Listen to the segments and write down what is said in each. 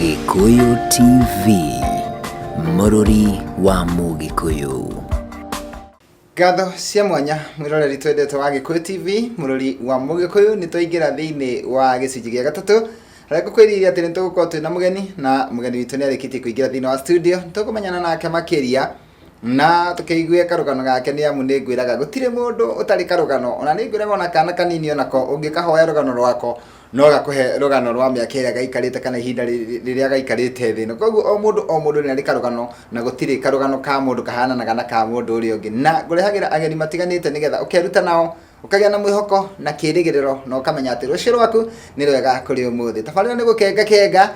Gĩkũyũ TV, mũrũri wa Mũgĩkũyũ. Ngatho cia mwanya mwĩroreri twendete wa Gĩkũyũ TV, mũrori wa Mũgĩkũyũ, nĩ twaingĩra thĩinĩ wa gĩcunjĩ gĩa gatatũ harĩa ngũkwĩrĩire atĩ nĩ tũgũkorwo twĩna mũgeni, na mũgeni witũ nĩ arĩkĩtie kũingĩra thĩinĩ wa studio. Nĩ tũkũmenyana nake makĩria na tũkĩigue karũgano gake, nĩ amu nĩ ngwĩraga gũtirĩ mũndũ ũtarĩ karũgano. Ona nĩ ngwĩraga ona kana kanini onako ũngĩkahoya rũgano rwako no gakũhe rũgano rwa mĩaka ĩrĩa gaikarĩte kana ihinda rĩrĩa gaikarĩte thĩ ĩno. Koguo o mũndũ o mũndũ nĩ arĩ karũgano, na gũtirĩ karũgano ka mũndũ kahananaga na ka mũndũ ũrĩa ũngĩ. Na ngũrehagĩra ageni matiganĩte nĩgetha ũkeruta nao, ũkagĩa na mwĩhoko na kĩrĩgĩrĩro, na ũkamenya atĩ rũciũ rwaku nĩ rwega kũrĩ ũmũthĩ. Tabarĩra nĩ gũkenga kenga,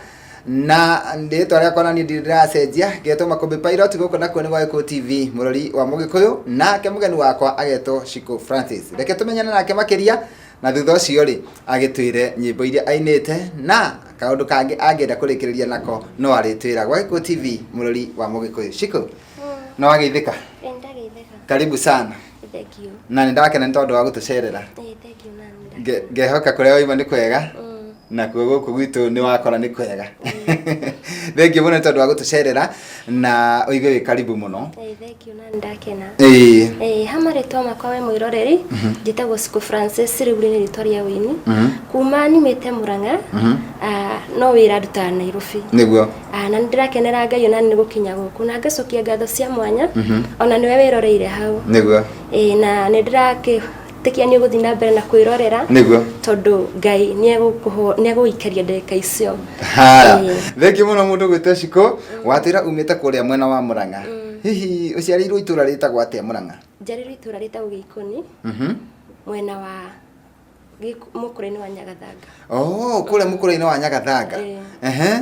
na rĩtwa rĩakwa na niĩ ndirĩ ndĩracenjia, ngetwo Makũmbĩ Pilot. Gũkũ nakuo nĩ gwa Gĩkũyũ TV, mũrori wa Mũgĩkũyũ, nake mũgeni wakwa agetwo Shiko Francis. Reke tũmenyane nake makĩria, na thutha ũcio rĩ, agĩtwĩre nyĩmbo iria ainĩte na kaũndũ kangĩ angĩenda kũrĩkĩrĩria nako no arĩtwĩra. Gwa Gĩkũyũ TV, mũrori wa Mũgĩkũyũ. Shiko, no wageithĩka? Ĩĩ, ndageithĩka. Karibu sana. Thank you. Na nĩ ndakena nĩ tondũ wa gũtũcerera. Ĩĩ, thank you, na nĩ Nge- Ngehoka kũrĩa waima nĩ kwega, nakuo gũkũ gwitũ nĩ wakora nĩ kwega. Thengiũ mũno nĩ tondũ wa gũtũcerera, na ũigue wĩ karibu mũno. Ĩĩ, thank you, na nĩ ndakena. Ĩĩ. Ĩĩ, ha marĩtwa makwa we mwĩroreri, njĩtagwo Siko Francis, rĩu nĩ rĩtwa rĩa wĩini. Kuma nyumĩte Murang'a, no wĩra ndutaga Nairobi. Na nĩ ndĩrakenera Ngai ona nĩ gũkinya gũkũ, na ngacokia ngatho cia mwanya ona nĩwe wĩroreire hau. Ĩĩ, na nĩ ndĩrakĩtĩkia nĩ ũgũthiĩ na mbere na kwĩrorera. Tondũ Ngai nĩ egũgũikaria ndagĩka icio. Haya. Thengiũ mũno mũndũ gwĩtwo Shiko. Watwĩra umĩte kũrĩa mwena wa Murang'a. Hihi ũciarĩirwo itũra rĩtagwo atĩa Murang'a? Njiarĩirwo itũra rĩtagwo Gĩikũni, mwena wa mũkũrũ-inĩ wa Nyagathanga. Oh, kũrĩa mũkũrũ-inĩ wa Nyagathanga. Ĩĩ. Ehe.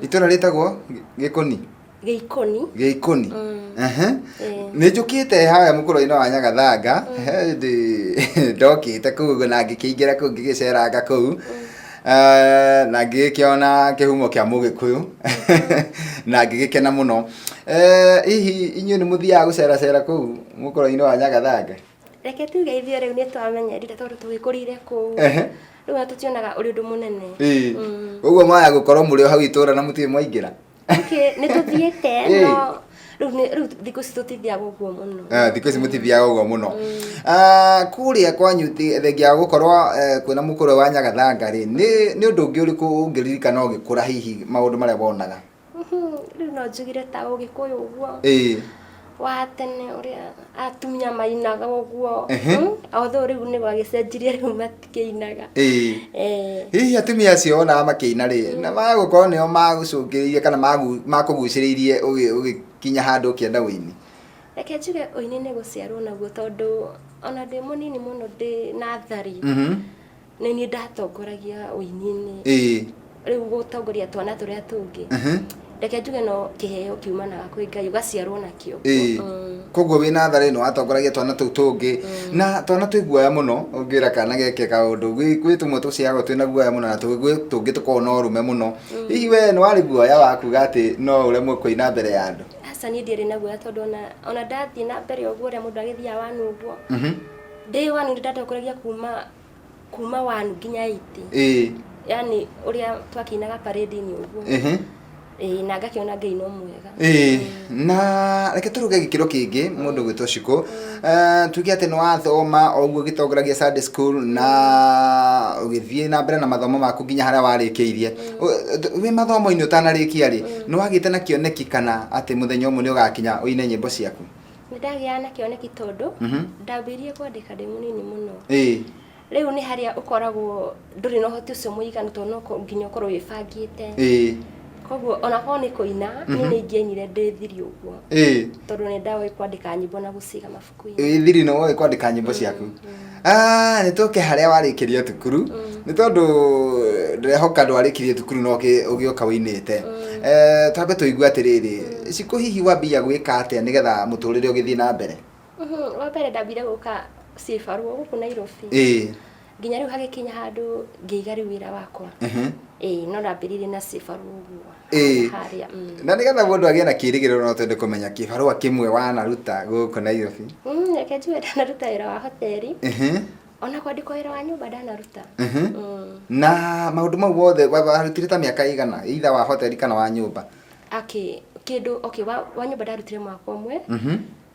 Itũra rĩtagwo Gĩkũni. Gĩikũni. Gĩikũni. Ehe. Ĩĩ. Nĩ njũkĩte haha mũkũrũ-inĩ wa Nyagathanga, he hĩndĩ ndokĩte kũu ũguo na ngĩkĩingĩra kũu ngĩgĩceranga kũu. Na ngĩgĩkĩona kĩhumo kĩa Mũgĩkũyũ na ngĩgĩkena mũno. Hihi inyuĩ nĩ mũthiaga gũceracera kũu mũkũrũ-inĩ wa Nyagathanga? Reke tuge ithuĩ rĩu nĩ twamenyerire tondũ tũgĩkũrĩire kũu. Rĩu ona tũtionaga ũrĩ ũndũ mũnene. Ũguo mwaya gũkorwo mũrĩ o hau itũra na mũtirĩ mwaingĩra? Okay, nĩ tũthiĩte, no rĩu rĩu thikũ ici tũtithiaga ũguo mũno. Thikũ ici mũtithiaga ũguo mũno. Kũrĩa kwanyu thengia wa gũkorwo kwĩna mũkũrwe wa Nyagathanga rĩ, nĩ ũndũ ũngĩ ũrĩkũ ũngĩririkana ũgĩkũra, hihi maũndũ marĩa wonaga? Rĩu no njugire ta Ũgĩkũyũ ũguo wa tene, ũrĩa atumia mainaga ũguo. Although rĩu nĩ gwagĩcenjirie, rĩu matikĩinaga. Hihi atumia acio wonaga makĩina rĩ, na magũkorwo nĩo magũcũngĩrĩirie kana makũgucĩrĩirie ũgĩkinya handũ ũkĩenda ũini? Reke njuge ũini nĩ gũciarwo naguo, tondũ ona ndĩ mũnini mũno, ndĩ natharĩ, nĩ niĩ ndatongoragia ũini-inĩ. Rĩu gũtongoria twana tũrĩa tũngĩ, reke njuge no kĩheo kiumanaga kwĩ Ngai, ũgaciarwo nakĩo. Koguo wĩ natharĩ nĩ watongoragia twana tũu tũngĩ, na twana twĩ guoya mũno. Ũngĩra kana geke kaũndũ, gwĩ tũmwe tũciaragwo twĩna guoya mũno, na gwĩ tũngĩ tũkoragwo na ũrũme mũno. Hihi we nĩ warĩ guoya wa kuga atĩ no ũremwo kũina mbere ya andũ? Aca, niĩ ndiarĩ na guoya, tondũ ona ndathiĩ na mbere ũguo, ũrĩa mũndũ agĩthiaga wanu ũguo, ndĩ wanu nĩ ndatongoragia kuma 1 nginya 8. Yani ũrĩa twakĩinaga parade-inĩ ũguo. Ĩĩ, na ngakĩona Ngai no mwega. Ĩĩ, na reke tũrũge gĩkĩro kĩngĩ, mũndũ gwĩtwo Shiko. Tuge atĩ nĩ wathoma o ũguo ũgĩtongoragia Sunday school na ũgĩthiĩ na mbere na mathomo maku nginya harĩa warĩkĩirie. Wĩ mathomo-inĩ ũtanarĩkia rĩ, nĩ wagĩte na kĩoneki kana atĩ mũthenya ũmwe nĩ ũgakinya ũine nyĩmbo ciaku? Nĩ ndagĩaga na kĩoneki, tondũ ndambĩrĩirie kwandĩka ndĩ mũnini mũno. Rĩu nĩ harĩa ũkoragwo ndũrĩ na ũhoti ũcio mũiganu, tondũ no nginya ũkorwo wĩbangĩte. Koguo onakorwo nĩ kũina, niĩ nĩ ingĩainire ndĩ thiri ũguo, tondũ nĩ ndaũĩ kwandĩka nyĩmbo na gũciga mabuku-inĩ. Wĩ thiri nĩ woĩ kwandĩka nyĩmbo ciaku. Nĩ tũke harĩa warĩkĩria thukuru, nĩ tondũ ndĩrehoka ndwarĩkirie thukuru no ũgĩũka ũinĩte. Twambe tũigue atĩrĩrĩ, Shiko, hihi wambia gwĩka atĩa nĩgetha mũtũrĩre ũgĩthiĩ na mbere? Wa mbere ndambire gũka cibarũa gũkũ Nairobi, nginya rĩu hagĩkinya handũ ngĩiga rĩu wĩra wakwa. Ĩĩ, no ndambĩrĩirie na cibarũa ũguo harĩa. Na nĩgetha mũndũ agĩe na kĩrĩgĩrĩro, no twende kũmenya kĩbarũa kĩmwe wanaruta gũkũ Nairobi. Reke njuge ndanaruta wĩra wa hoteli. Ona kwandĩkwo wĩra wa nyũmba ndanaruta. Na maũndũ mau mothe warutire ta mĩaka ĩigana, either wa hoteli kana wa nyũmba? Okay, kĩndũ okay, wa nyũmba ndarutire mwaka ũmwe,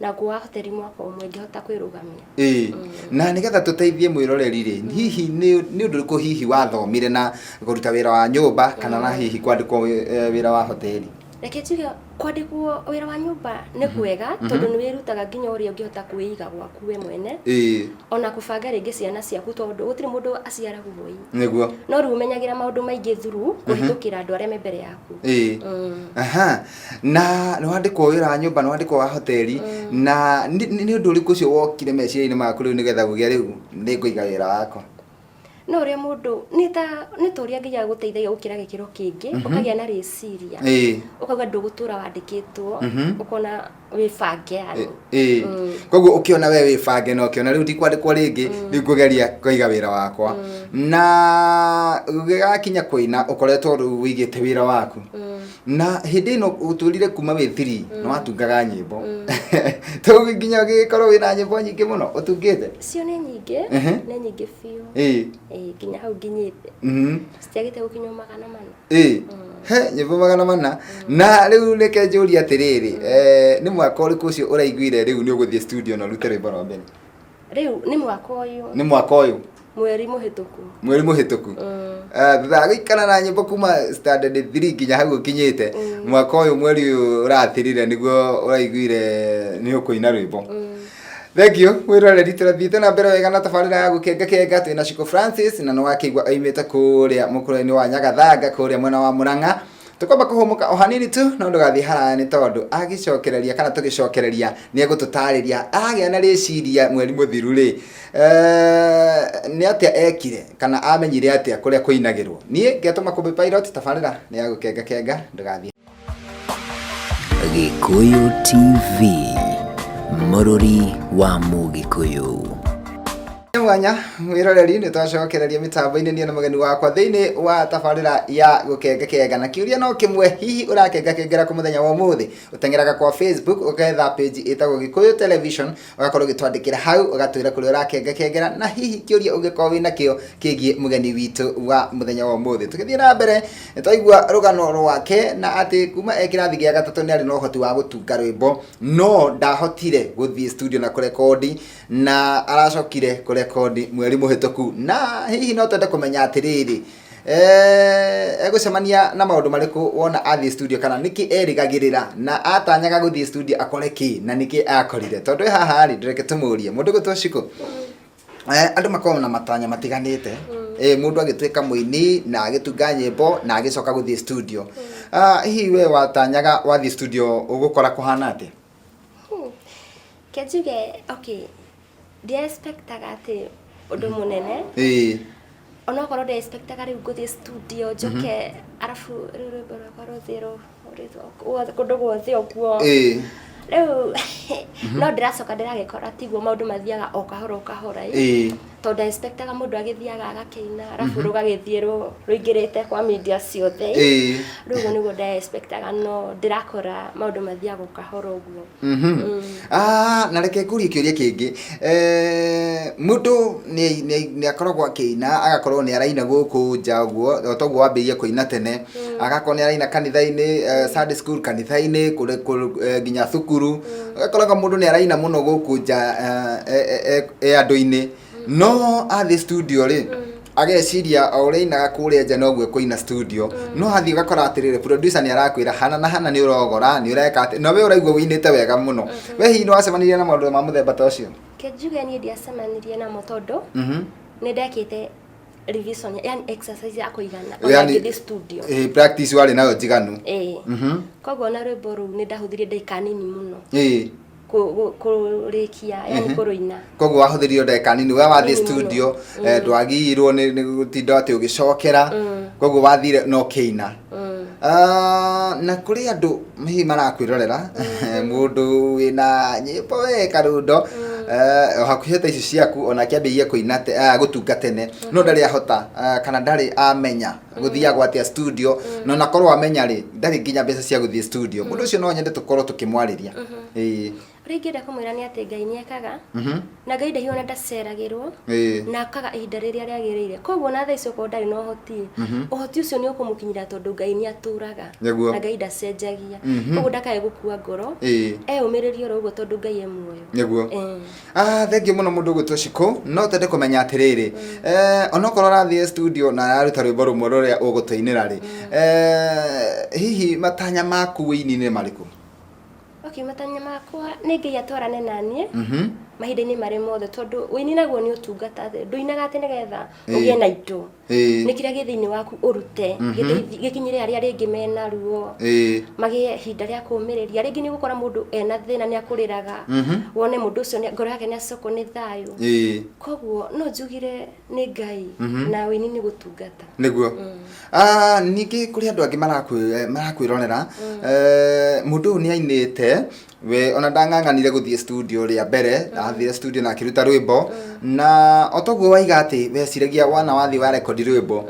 naguo wa hoteli mwaka ũmwe ngĩhota kwĩrũgamia. Ĩĩ, na nĩgetha tũteithie mwĩroreri rĩ, hihi nĩ ũndũ ũrĩkũ hihi wathomire na kũruta wĩra wa nyũmba kana na hihi kwandĩkwo wĩra wa hoteli? Reke njuge kwandĩkwo wĩra wa nyũmba nĩ kwega, tondũ nĩ wĩrutaga nginya ũrĩa ũngĩhota kwĩiga gwaku we mwene, ona kũbanga rĩngĩ ciana ciaku, tondũ gũtirĩ mũndũ aciaragwo ĩ. No rĩu ũmenyagĩra maũndũ maingĩ through kũhĩtũkĩra andũ arĩa me mbere yaku. Aha, na nĩ wandĩkwo wĩra wa nyũmba, nĩ wandĩkwo wa hoteli, na nĩ ũndũ ũrĩkũ ũcio wokire meciria-inĩ maku rĩu nĩgetha uge rĩu nĩ ngũiga wĩra wakwa? No ũrĩa mũndũ nĩ ta ũrĩa Ngai agũteithagia gũkĩra gĩkĩro kĩngĩ, ũkagĩa na rĩciria, ũkauga ndũgũtũra wandĩkĩtwo, ũkona wĩbange yani. Koguo ũkĩona we wĩbange na ũkĩona rĩu ndikwandĩkwo rĩngĩ, rĩu ngũgeria kũiga wĩra wakwa, na ũgĩgakinya kũina ũkoretwo rĩu wĩigĩte wĩra waku, na hĩndĩ ĩno ũtũrire kuma wĩ 3 nĩ watungaga nyĩmbo, tũu nginya ũgĩkorwo wĩna nyĩmbo nyingĩ mũno ũtungĩte? Cio nĩ nyingĩ, nĩ nyingĩ biũ. Ĩĩ, nginya hau nginyĩte citiagĩte gũkinya 400. Ĩĩ, he nyĩmbo 400. Na rĩu reke njũrie atĩrĩrĩ, nĩ mwaka ũrĩkũ ũcio ũraiguire rĩu nĩ ũgũthiĩ studio na ũrute rwĩmbo rwa mbere? Rĩu nĩ mwaka ũyũ. Nĩ mwaka ũyũ? Mweri mũhĩtũku. Mweri mũhĩtũku. Thutha wa gũikara na nyĩmbo kuma standard 3 nginya hau ũkinyĩte, mwaka ũyũ mweri ũyũ ũrathirire nĩguo ũraiguire nĩ ũkũina rwĩmbo. Thank you mwĩroreri, tũrathiĩte na mbere wega na tabarĩra ya gũkenga kenga. Twĩna Shiko Francis, na nĩ wakĩigua oimĩte kũrĩa mũkũrũ-inĩ wa Nyagathanga, kũrĩa mwena wa Mũrang'a. Tũkwamba kũhũmũka o hanini tu, no ndũgathiĩ haraya, nĩ tondũ agĩcokereria kana tũgĩcokereria nĩ egũtũtarĩria agĩa na rĩciria mweri mũthiru rĩ, nĩ atĩa ekire kana amenyire atĩa kũrĩa kũinagĩrwo. Niĩ ngetwo Makũmbĩ Pilot, tabarĩra nĩ ya gũkenga kenga, ndũgathiĩ. Gĩkũyũ TV, mũrũri wa Mũgĩkũyũ. Mwanya mwĩroreri, nĩ twacokereria mĩtambo-inĩ niĩ na mũgeni wakwa thĩinĩ wa tabarĩra ya gũkenga kenga, na kĩũria no kĩmwe: hihi ũrakenga kengera kũ mũthenya wa ũmũthĩ? Ũteng'eraga kwa Facebook, ũgetha page ĩtagwo Gĩkũyũ Television, ũgakorwo ũgĩtwandĩkĩra hau, ũgatwĩra kũrĩa ũrakenga kengera, na hihi kĩũria ũngĩkorwo wĩna kĩo kĩgiĩ mũgeni witũ wa mũthenya wa ũmũthĩ. Tũgĩthiĩ na mbere, nĩ twaigua rũgano rwake na atĩ kuma e kĩrathi gĩa gatatũ nĩ arĩ na ũhoti wa gũtunga rwĩmbo, no ndahotire gũthiĩ studio na kũrekondi, na aracokire kũrekondi mweri mũhĩtũku. Na hihi no twende kũmenya atĩrĩrĩ, egũcemania na maũndũ marĩkũ wona athiĩ studio, kana nĩkĩ erĩgagĩrĩra na atanyaga gũthiĩ studio akore kĩ, na nĩkĩ akorire? Tondũ ĩ haha rĩ, ndũreke tũmũrie mũndũ gwĩtwo Shiko. Andũ makoragwo na matanya matiganĩte, mũndũ agĩtuĩka mũini na agĩtunga nyĩmbo na agĩcoka gũthiĩ studio. Ah, hihi we watanyaga wathiĩ studio ũgũkora kũhana atĩa? Ke njuge okay, ndiexpectaga atĩ ũndũ mũnene, onokorwo ndiexpectaga rĩu ngũthiĩ studio njoke arabu rĩu rwĩmbo rwakwa rũthiĩ kũndũ guothe ũguo. Rĩu no ndĩracoka ndĩragĩkora tiguo, maũndũ mathiaga o kahora o kahora ĩ. Tondũ expectaga mũndũ agĩthiaga agakĩina arabu rũgagĩthiĩ rũingĩrĩte kwa media ciothe. Rĩu ũguo nĩguo ndaexpectaga, no ndĩrakora maũndũ mathiaga o kahora ũguo. Ah, na reke ngũrie kĩũria kĩngĩ. Mũndũ nĩ akoragwo akĩina, agakorwo nĩ araina gũkũ nja ũguo, o toguo wambĩrĩirie kũina tene, agakorwo nĩ araina kanitha-inĩ, Sunday school, kanitha-inĩ nginya thukuru, ũgakoraga mũndũ nĩ araina mũno gũkũ nja, e andũ-inĩ, no athiĩ studio rĩ, ageciria o ũrĩa ainaga kũrĩa nja noguo ekũina studio. No athiĩ ũgakora atĩrĩrĩ, producer nĩ arakwĩra hana na hana nĩ ũrogora, nĩ ũreka atĩ, na we ũraigua ũinĩte wega mũno. We hihi nĩ wacemanirie na maũndũ ma mũthemba ta ũcio? Ke njuge niĩ ndiacemanirie namo, tondũ nĩ ndekĩte revision, yani exercise ya kũigana ona ngĩthiĩ studio. Practice warĩ nayo njiganu. Ĩĩ. Koguo ona rwĩmbo rũu nĩ ndahũthĩrire ndagĩka nini mũno kũrĩkia, yani kũrũina. Koguo wahũthĩrire ndagĩka nini we wathiĩ Nini mũno. studio, ndwagĩirwo nĩ gũtinda atĩ ũgĩcokera, koguo wathire na ũkĩina. Ah, na kũrĩ andũ hihi marakwĩrorera, mũndũ wĩna nyĩmbo we karundo, o hakuhĩ ta ici ciaku, ona akĩambĩrĩria kũina gũtunga tene, no ndarĩ ahota, kana ndarĩ amenya gũthiagwo atĩa studio, na onakorwo amenya rĩ, ndarĩ nginya mbeca cia gũthiĩ studio. Mũndũ ũcio no nyende tũkorwo tũkĩmwarĩria. Ĩĩ. Ũrĩa ingĩenda kũmwĩra nĩ atĩ Ngai nĩ ekaga na Ngai ndahiũa na ndaceragĩrwo na akaga ihinda rĩrĩa rĩagĩrĩire. Koguo na thaa ici okorwo ndarĩ na ũhoti, ũhoti ũcio nĩ ũkũmũkinyĩra tondũ Ngai nĩ atũraga na Ngai ndacenjagia. Koguo ndakae gũkua ngoro, eyũmĩrĩrie oro ũguo tondũ Ngai e muoyo. Nĩguo. Thengiũ mũno mũndũ ũgwĩtwo Shiko, no twende kũmenya atĩrĩrĩ, onokorwo arathiĩ studio na araruta rwĩmbo rũmwe rũrĩa ũgũtũinĩra rĩ, hihi matanya maku wĩini-inĩ nĩ marĩkũ? Okay, matanya makwa nĩ Ngai atwarane naniĩ mahinda-inĩ marĩ mothe tondũ wĩini naguo nĩ ũtungata, ndũinaga atĩ nĩgetha ũgĩe na indo. Nĩ kĩrĩa gĩ thĩinĩ waku ũrute, gĩkinyĩre arĩa rĩngĩ mena ruo, magĩe ihinda rĩa kũũmĩrĩria. Rĩngĩ nĩ ũgũkora mũndũ ena thĩna nĩ akũrĩraga, wone mũndũ ũcio ngoro yake nĩ acokwo nĩ thayũ. Koguo no njugire nĩ Ngai na wĩini nĩ gũtungata. Nĩguo. Ningĩ kũrĩ andũ angĩ marakwĩrorera, mũndũ ũyũ nĩ ainĩte, we ona ndang'ang'anire gũthiĩ studio rĩa mbere, athire studio na akĩruta rwĩmbo, na o toguo waiga atĩ weciragia wana wathiĩ wa rekondi rwĩmbo,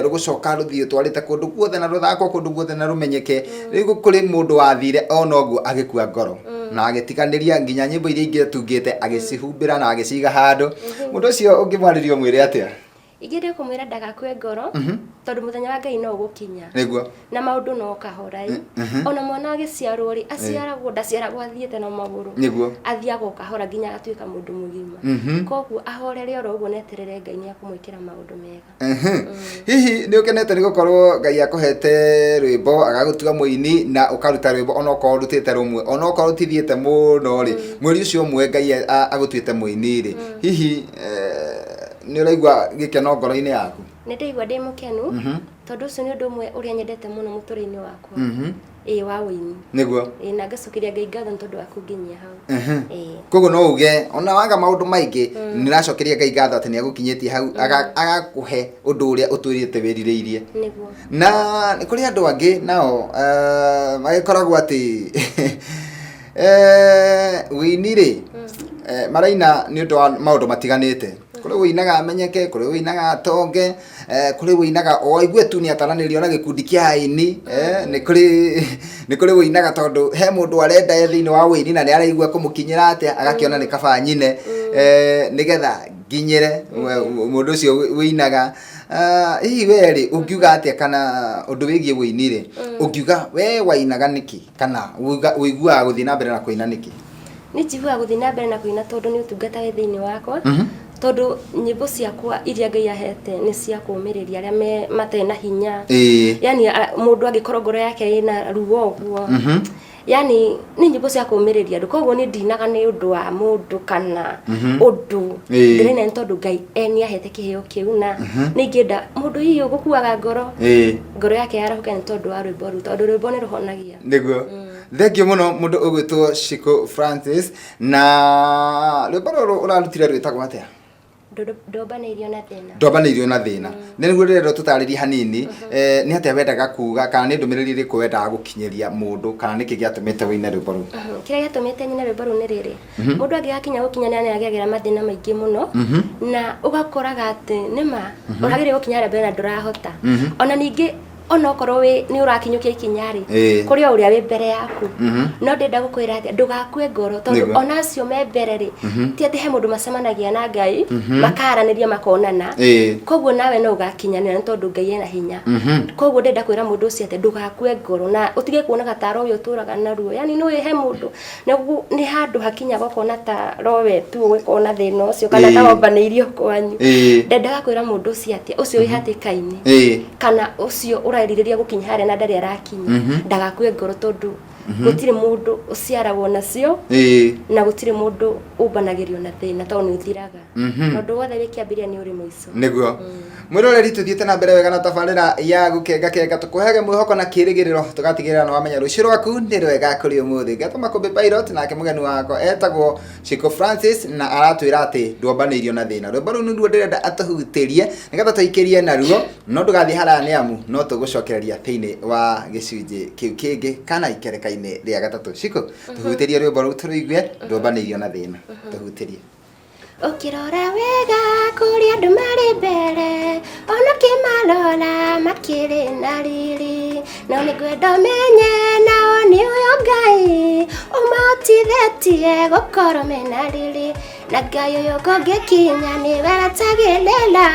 rũgũcoka rũthiĩ ũtwarĩte kũndũ guothe na rũthakwo kũndũ guothe na rũmenyeke. Rĩu kũrĩ mũndũ wathire ona ũguo agĩkua ngoro na agĩtiganĩria nginya nyĩmbo iria ingĩ atungĩte agĩcihumbĩra na agĩciga handũ. Mũndũ ũcio ũngĩmwarĩria ũmwĩre atĩa? Ingĩenda kũmwĩra ndagakue ngoro, tondũ mũthenya wa Ngai no ũgũkinya. Nĩguo. Na maũndũ no kahora ĩ. Ona mwana agĩciarwo rĩ, aciaragwo, ndaciaragwo athiĩte na magũrũ. Nĩguo. Athiaga o kahora nginya agatuĩka mũndũ mũgima. Koguo ahorere oro ũguo na eterere Ngai nĩ ekũmwĩkĩra maũndũ mega. Hihi nĩ ũkenete nĩ gũkorwo Ngai akũhete rwĩmbo agagũtua mũini na ũkaruta rwĩmbo onokorwo ũrutĩte rũmwe, onokorwo rũtithiĩte mũno rĩ, mweri ũcio ũmwe Ngai agũtuĩte mũini rĩ, hihi nĩ ũraigua gĩkeno ngoro-inĩ yaku? Nĩ ndĩraigua ndĩ mũkenu, tondũ ũcio nĩ ũndũ ũmwe ũrĩa nyendete mũno mũtũrĩre-inĩ wakwa. Ĩĩ wa ũini. Nĩguo. Ĩĩ na ngacokeria Ngai ngatho nĩ tondũ wa kũnginyia hau. Ĩĩ. Koguo no uge ona waga maũndũ maingĩ, nĩ ũracokeria Ngai ngatho atĩ nĩ agũkinyĩtie hau, agakũhe ũndũ ũrĩa ũtũrĩte wĩrirĩirie. Nĩguo. Na nĩ kũrĩ andũ angĩ nao magĩkoragwo atĩ ũini rĩ, maraina nĩ ũndũ wa maũndũ matiganĩte. Kũrĩ ũinaga amenyeke, kũrĩ ũinaga atonge, kũrĩ ũinaga o aigue tu nĩ ataranĩrio na gĩkundi kĩa aini, nĩ kũrĩ ũinaga tondũ he mũndũ arenda e thĩinĩ wa ũini na nĩ araigua kũmũkinyĩra atĩa, agakĩona nĩ kaba nyine, nĩgetha nginyĩre mũndũ ũcio ũinaga. Hihi we rĩ, ũngiuga atĩa kana ũndũ wĩgiĩ ũini rĩ, ũngiuga we wainaga nĩkĩ kana ũiguaga gũthiĩ na mbere na kũina nĩkĩ? Nĩ njiguaga gũthiĩ na mbere na kũina tondũ nĩ ũtungata wĩ thĩinĩ wakwa, tondũ nyĩmbo ciakwa iria Ngai ahete nĩ cia kũũmĩrĩria arĩa matarĩ na hinya. Yaani mũndũ angĩkorwo ngoro yake ĩna ruo ũguo, yaani nĩ nyĩmbo cia kũũmĩrĩria andũ. Koguo niĩ ndinaga nĩ ũndũ wa mũndũ kana ũndũ. Ndĩraina nĩ tondũ Ngai nĩ ahete kĩheo kĩu na nĩ ingĩenda mũndũ hihi ũgũkuaga ngoro, ngoro yake yarahũke nĩ tondũ wa rwĩmbo rũu, tondũ rwĩmbo nĩ rũhonagia. Nĩguo. Thengiũ mũno mũndũ ũgwĩtwo Shiko Francis, na rwĩmbo rũrũ ũrarutire rwĩtagwo atĩa? Ndombanĩirio na thĩna. Ndombanĩirio na thĩna. Nĩ nĩguo ndĩrenda ũtũtarĩrie hanini, nĩ atĩa wendaga kuga kana nĩ ndũmĩrĩri ĩrĩkũ wendaga gũkinyĩria mũndũ kana nĩkĩ gĩatũmĩte ũine rwĩmbo rũu? Kĩrĩa gĩatũmĩte nyine rwĩmbo rũu nĩ rĩrĩ, mũndũ angĩgakinya gũkinyanĩra nĩ agĩagĩra mathĩna maingĩ mũno, na ũgakoraga atĩ nĩma ũragĩrĩire gũkinya harĩa mbere na ndũrahota. Ona ningĩ onokorwo nĩ ũrakinyũkia ikinya rĩ, kũrĩ o ũrĩa wĩ mbere yaku. No ndĩrenda gũkwĩra atĩ ndũgakue ngoro, tondũ ona acio me mbere rĩ, ti atĩ he mũndũ macemanagia na Ngai, makaranĩria makonana. Koguo nawe no ũgakinyanĩra nĩ tondũ Ngai ena hinya. Koguo ndĩrenda kwĩra mũndũ ũcio atĩ ndũgakue ngoro na ũtige kuonaga ta roho ũtũraga naruo. Yaani nĩ ũĩ he mũndũ, nĩ handũ hakinyaga ũkona ta roho tu ũgĩkorwo na thĩna ũcio kana ta wombanĩirio kwanyu. Ndendaga kwĩra mũndũ ũcio atĩ ũcio wĩ hatĩka-inĩ, kana ũcio ũrerirĩria gũkinya harĩa na ndarĩ arakinya, ndagakue ngoro tondũ gũtirĩ mũndũ ũciaragwo nacio, na gũtirĩ mũndũ ũmbanagĩrio na thĩna tondũ nĩ ũthiraga. Ũndũ wothe wĩ kĩambĩrĩria nĩ ũrĩ mũico. Nĩguo. Mwĩroreri, tũthiĩte na mbere wega na tabarĩra ya gũkenga kenga, tũkũheage mwĩhoko na kĩrĩgĩrĩro, tũgatigĩrĩra nĩ wamenya rũciũ rwaku nĩ rwega kũrĩ ũmũthĩ. Ngetwo Makũmbĩ Pilot, nake mũgeni wakwa etagwo Shiko Francis, na aratwĩra atĩ ndwombanĩirio na thĩna. Rwĩmbo rũu nĩruo ndĩrenda atũhutĩrie nĩgetha tũikĩrie naruo, no ndũgathiĩ haraya nĩ amu no tũgũcokereria thĩinĩ wa gĩcunjĩ kĩu kĩngĩ kana ikereka-inĩ rĩa gatatũ. Shiko, tũhutĩrie rwĩmbo rũu tũrũigue, ndwombanĩirio na thĩna. Tũhutĩrie. Ũkĩrora wega kũrĩ andũ marĩ mbere, ona ũkĩmarora makĩrĩ na riri, no nĩ ngwenda ũmenye nao nĩ ũyũ Ngai, Nĩmahotithĩtie gũkorwo mena riri, na Ngai ũyũ kũngĩkinya nĩwe wetagĩrĩra,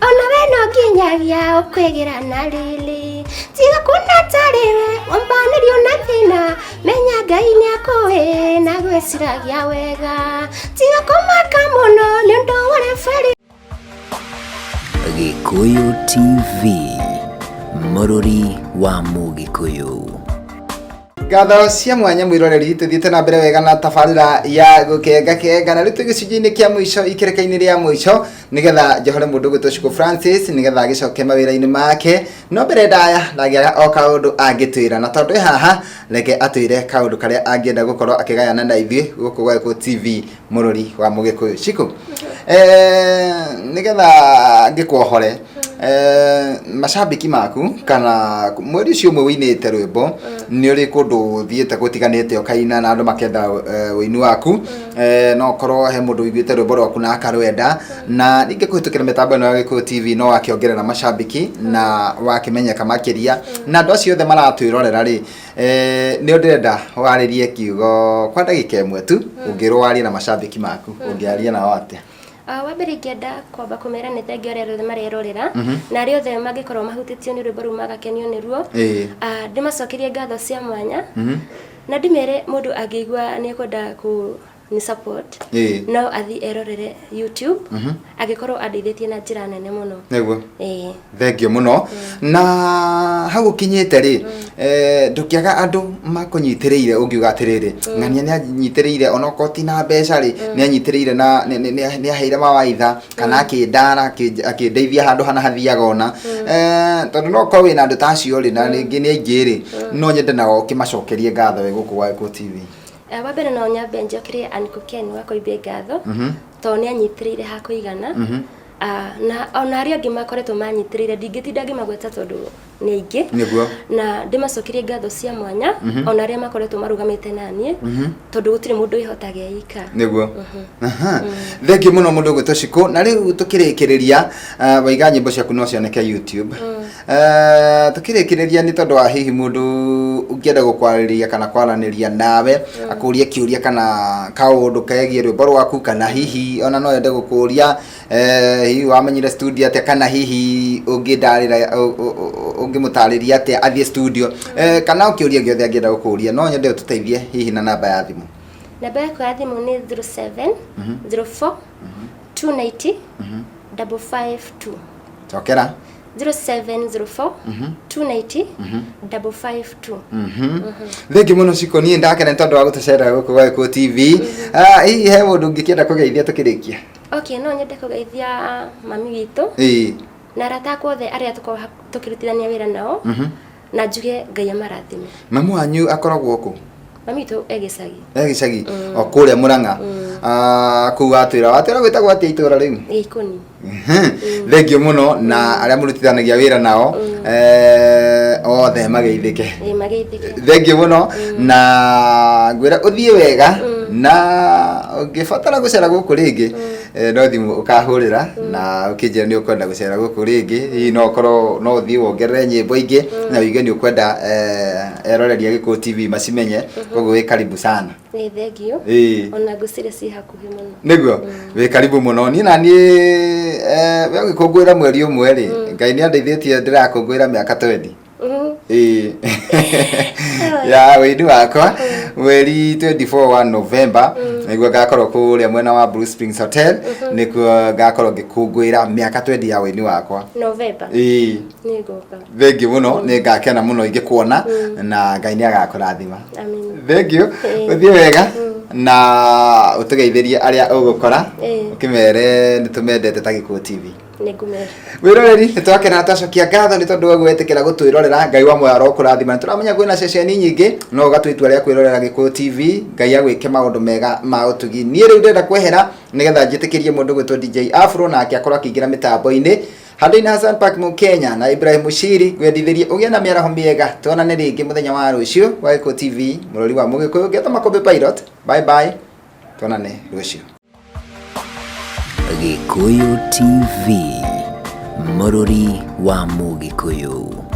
ona we no nginyagia ũkwĩgĩra na riri. Tiga kuona tarĩ we wambanĩrio na thĩna, menya Ngai nĩakũĩ na gwĩciragia wega. Tiga kũmaka mũno nĩ ũndũ wa ũrĩa bari. Gĩkũyũ TV, mũrũri wa Mũgĩkũyũ. Ngatho cia mwanya mwĩroreri, tũthiĩte na mbere wega na tabarĩra ya gũkenga kenga, na rĩu twĩ gĩcunjĩ-inĩ kĩa mũico, ikereka-inĩ rĩa mũico, nĩgetha njohore mũndũ ũgwĩtwo Shiko Francis nĩgetha agĩcoke mawĩra-inĩ make. No mbere ndaya ndangĩaga o kaũndũ angĩtwĩra, na tondũ ĩ haha, reke atwĩre kaũndũ karĩa angĩenda gũkorwo akĩgayana na ithuĩ gũkũ gwa Gĩkũyũ TV, mũrũri wa Mũgĩkũyũ. Shiko, nĩgetha ngĩkuohore, macambĩki maku kana mweri ũcio ũmwe ũinĩte rwĩmbo, nĩ ũrĩ kũndũ ũthiĩte gũtiganĩte ũkaina na andũ makenda ũini waku, no ũkorwo he mũndũ ũiguĩte rwĩmbo rwaku na akarwenda, na ningĩ kũhĩtũkĩra mĩtambo ĩno ya Gĩkũyũ TV no wakĩongerera macambĩki na wakĩmenyeka makĩria, na andũ acio othe maratwĩrorera rĩ, nĩ ndĩrenda warĩrie kiugo kwa ndagĩka ĩmwe tu, ũngĩrwo warie na macambĩki maku, ũngĩaria nao atĩa? Wa mbere ingĩenda kwamba kũmera nĩ thengia arĩa othe marerorera, na arĩa othe mangĩkorwo mahutĩtio nĩ rwĩmbo rũu magakenio nĩruo. Ndĩmacokerie ngatho cia mwanya, na ndĩmere mũndũ angĩigua nĩ ekwenda kũ ni support, no athiĩ erorere YouTube, angĩkorwo andeithĩtie na njĩra nene mũno. Nĩguo. Thengio mũno. Na hau ũkinyĩte rĩ, ndũkĩaga andũ makũnyitĩrĩire, ũngiuga atĩrĩrĩ, ng'ania nĩ anyitĩrĩire onokorwo ti na mbeca rĩ, nĩ anyitĩrĩire na nĩ aheire mawaitha kana akĩndara, akĩndeithia handũ hana hathiaga ona, tondũ no ũkorwo wĩna andũ ta acio rĩ, na rĩngĩ nĩ aingĩ rĩ, no nyende nao ũkĩmacokerie ngatho wĩ gũkũ gwa Gĩkũyũ TV. Wa mbere no nyambe njokerie Uncle Ken wa Koimbĩ ngatho, tondũ nĩ anyitĩrĩire ha kũigana. Na ona arĩa angĩ makoretwo manyitĩrĩire, ndingĩtinda ngĩmagweta tondũ nĩ aingĩ. Na ndĩmacokerie ngatho cia mwanya, ona arĩa makoretwo marũgamĩte na niĩ, tondũ gũtirĩ mũndũ wĩhotaga e ika. Nĩguo. Thengiũ mũno mũndũ ũgwĩtwo Shiko. Na rĩu tũkĩrĩkĩrĩria, waiga nyĩmbo ciaku no cioneke YouTube. Tũkĩrĩkĩrĩria, nĩ tondũ wa hihi mũndũ ũngĩenda gũkwarĩria kana kwaranĩria nawe, akũrie kĩũria kana kaũndũ kegiĩ rwĩmbo rwaku, kana hihi ona no ende gũkũria, hihi wamenyire studio atĩa, kana hihi ũngĩndarĩra, ũngĩmũtarĩria atĩa athiĩ studio, kana o kĩũria gĩothe angĩenda gũkũria, no nyende ũtũteithie hihi na namba ya thimũ. Namba yakwa ya thimũ nĩ 07 04 290 552. Cokera. 0704 290 552. Thengiũ mũno Shiko, niĩ ndakena nĩ tondũ wa gũtũcerera gũkũ gwa Gĩkũyũ TV. Hihi he mũndũ ũngĩkĩenda kũgeithia tũkĩrĩkia? Okay, no nyende kũgeithia mami witũ na arata akwa othe arĩa tũkoragwo tũkĩrutithania wĩra nao, na njuge Ngai amarathime. Mamu wanyu akoragwo kũ? Mami witũ e gĩcagi. E gĩcagi o kũrĩa Mũrang'a. Kũu watwĩra gwĩtagwo atĩa itũra rĩu? Gĩikũni. Thengio mũno, na arĩa mũrutithanagia wĩra nao othe mageithĩke. Ĩ, mageithĩke. Thengio mũno, na ngwĩra ũthiĩ wega, na ũngĩbatara gũcera gũkũ rĩngĩ, no thimũ ũkahũrĩra na ũkĩnjĩra nĩ ũkwenda gũcera gũkũ rĩngĩ, hihi no ũkorwo no ũthiĩ wongerere nyĩmbo ingĩ na wĩigue nĩ ũkwenda eroreri a Gĩkũyũ TV macimenye, koguo wĩ karibu sana. Nĩ thengio. Ona ngwĩciria ciĩ hakuhĩ mũno. Nĩguo, wĩ karibu mũno. Niĩ na niĩ, we ũgĩkũngũĩra mweri ũmwe rĩ, Ngai nĩ andeithĩtie, ndĩrakũngũĩra mĩaka 20 ya wĩini wakwa mweri 24 wa November, nĩguo ngakorwo kũrĩa mwena wa Blue Springs Hotel, nĩkuo ngakorwo ngĩkũngũĩra mĩaka 20 ya wĩini wakwa. November? Ĩĩ. Nĩ ngũka. Thengiũ mũno, nĩ ngakena mũno ingĩkuona, na Ngai nĩ agakũrathima. Amen. Thengiũ. Ũthiĩ wega na ũtũgeithĩrie arĩa ũgũkora, ũkĩmere nĩ tũmendete ta Gĩkũyũ TV. Nĩ ngũmera. Wĩroreri, nĩ twakena, twacokia ngatho nĩ tondũ wa gwĩtĩkĩra gũtwĩrorera. Ngai wa muoyo arokũrathima. Nĩ tũramenya kwĩna ceceni nyingĩ, no ũgatua itua rĩa kwĩrorera Gĩkũyũ TV. Ngai agwĩke maũndũ mega ma ũtugi. Niĩ rĩu ndĩrenda kwehera nĩgetha njĩtĩkĩrie mũndũ gwĩtwo DJ Afro nake akorwo akĩingĩra mĩtambo-inĩ handũ-inĩ Hassan Park Mũkenya na Ibrahim Mushiri. Ngwendithĩrie ũgĩe na mĩaraho mĩega, tuonane rĩngĩ mũthenya wa rũciũ gwa Gĩkũyũ TV, mũrori wa Mũgĩkũyũ. Ngetwo Makũmbĩ Pilot. Bye bye, tuonane rũciũ. Gĩkũyũ TV, mũrũri wa Mũgĩkũyũ.